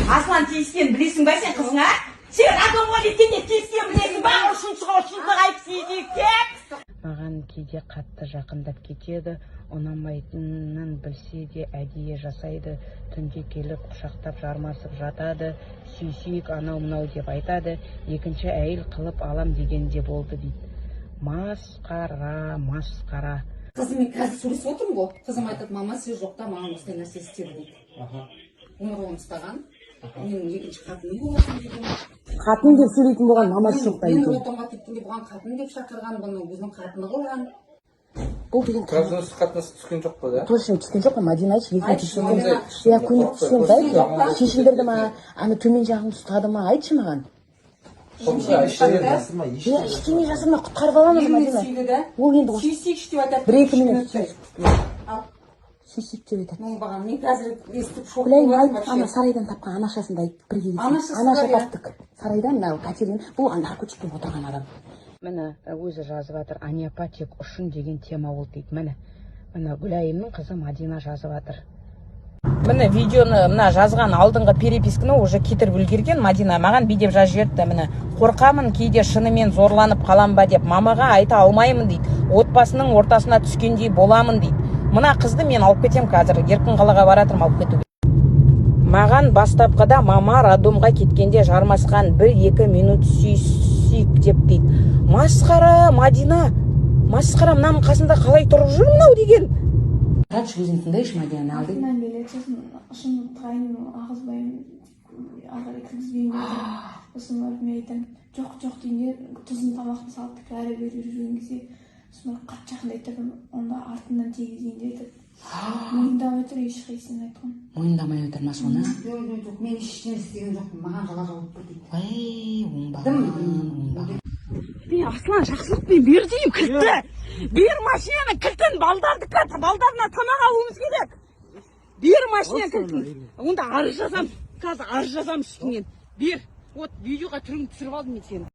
Аслан тиіскен білесің ба сен қызыңа? Сен роддомға кеткенде тиіскен білесің ба? Ұшынсыға ұшынсыға айтып сүйсейік деп. Маған кейде қатты жақындап кетеді, ұнамайтынын білсе де, әдейі жасайды. Түнде келіп құшақтап, жармасып жатады, сүйсейік, анау мынау деп айтады. Екінші әйел қылып алам деген де болды дейді. Масқара, масқара. Қызыммен қазір сөйлесіп отырмын ғой. Қызым айтады: «Мама, сіз жоқта маған осындай нәрсе істеді», — дейді. Өмір бойы ұстаған, менің екінші қатыным болатын деген. Қатын деп сөйлейтін болған мамасы жоқта Мен екен. Роддомға кеткенде бұған қатын деп шақырған, бұны өзінің қатыны қылған. Бұл деген Жыныстық қатынас түскен жоқ па, да? Точно түскен жоқ қой, Мадина, айтшы, есіңе Айтшы, түскен. Мадина. Иә, көмектесеміз, айтшы. Шешіндірді ма, ана төмен жағын ұстады ма, айтшы маған. Иә, ештеңе жасырма, құтқарып аламыз. Менімен Мадина. сүйді да. Ол енді «Сүйсейікші» деп айтады. 1-2 минут. Минуттай. Ал. Сүйсейік деп айтады. Оңбаған, мен қазір естіп шок Гүлайым, болып айт, ана вообще. сарайдан тапқан анашасын да айт бірге кетсін. Анашасы Анаша бар, иә. таптық сарайдан, мынау Катерина, бұл наркотикпен отырған адам. Міне, өзі жазып жатыр, «Аняпа тек ұшын» деген тема болды дейді. Міне, міне, Гүлайымның қызы Мадина жазып жатыр. Міне, видеоны, мына жазған алдыңғы переписканы уже кетіріп үлгерген Мадина. Маған бүйтіп жазып жіберіпті, міне: «Қорқамын кейде, шынымен зорланып қалам ба деп, мамаға айта алмаймын», — дейді. «Отбасының ортасына түскендей боламын», — дейді. Мына қызды мен алып кетемін қазір, Еркін қалаға баратырмын алып кетуге. Маған бастапқыда мама роддомға кеткенде жармасқан, 1-2 минут сүйісейік деп дейді. Масқара, Мадина, масқара! Мынаның қасында қалай тұрып жүр мынау деген? Қарашы, өзін тыңдайыншы, Мадинаны алды. Артынан келеді, сосын ұшын тайын ағызбаймын, ары қарай кіргізбеймін дейді. Сосын барып мен айтамын: «Жоқ, жоқ», — деймін де, тұзын тамақтың салып әрі бері жүрген кезде, сосын барып қатты жақындайды да, онда артынан тигізейін деп айтады. Мойындамай тұр ешқайсысын айтқан. Мойындамай отыр ма соны? Жоқ, жоқ, жоқ, мен ештеңе істеген жоқпын, маған жала жауып тұр дейді. Ой, оңбаған, оңбаған. Мен, Аслан, жақсылықпен бер деймін кілтті, бер машинаның кілтін, балдардікі, балдарына тамақ алуымыз керек. Бер машинаның кілтін, онда арыз жазамыз, қазір арыз жазамыз үстіңнен. Бер, вот видеоға түріңді түсіріп алдым мен сені.